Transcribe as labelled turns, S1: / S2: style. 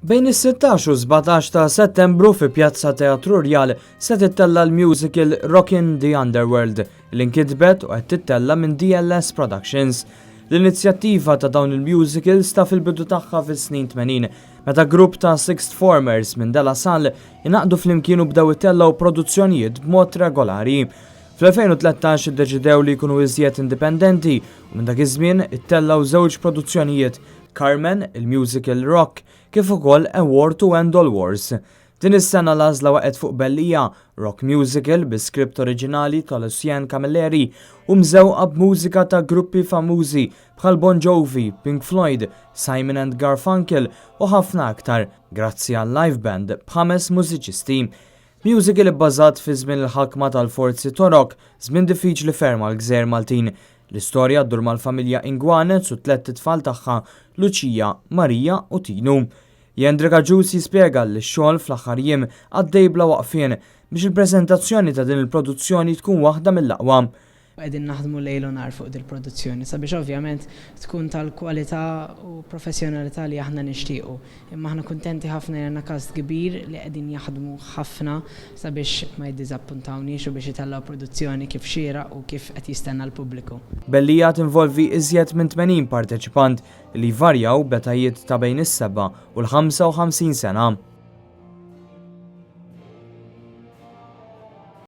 S1: Bejn is-16 u 17 ta' Settembru fi Pjazza Teatru Rjal se tittella' l-musical Rockin' the Underworld li nkitbet u qed tittella' minn DLS Productions. L-inizjattiva ta' dawn il-musicals taf il-bidu tagħha fis-snin 80 meta grupp ta' sixth formers minn De La Salle ingħaqdu flimkien u bdew itellgħu produzzjonijiet b'mod regolari. Fl-2013 iddeċidew li jkunu iżjed indipendenti u minn dak iż-żmien ittellgħu żewġ produzzjonijiet Carmen, il-musical rock, kif ukoll A War to End All Wars. Din is-sena l-għażla waqgħet fuq Bellija, rock musical bi script oriġinali ta' Lucien Camilleri u mżewqa b'mużika ta' gruppi famużi bħal Bon Jovi, Pink Floyd, Simon and Garfunkel u ħafna aktar, grazzi għal live band b'ħames mużiċisti. Musical ibbażat fi żmien il-ħakma tal-forzi Torok, żmien diffiċli ferm għall-gżejjer Maltin. L-istorja ddur mal-familja Inguanez u tlett itfal tagħha, Lucia, Marija u Tinu. Jendrik Agius jispjega li x-xogħol fl-aħħar jiem għaddej bla waqfien biex il-preżentazzjoni ta' din il-produzzjoni tkun waħda mill-aqwa.
S2: Qegħdin naħdmu lejl u nhar fuq dil-produzzjoni sabiex ovvjament tkun tal-kwalità u professjonalità li aħna nixtiequ. Imma aħna kuntenti ħafna li għandna cast kbir li qegħdin jaħdmu ħafna sabiex ma jiddiżappuntawniex u biex itellgħu produzzjoni kif xieraq u kif qed jistenna l-pubbliku.
S1: Bellija tinvolvi iżjed minn 80 parteċipant li jvarjaw b'etajiet ta' bejn is-7 u l-55 sena.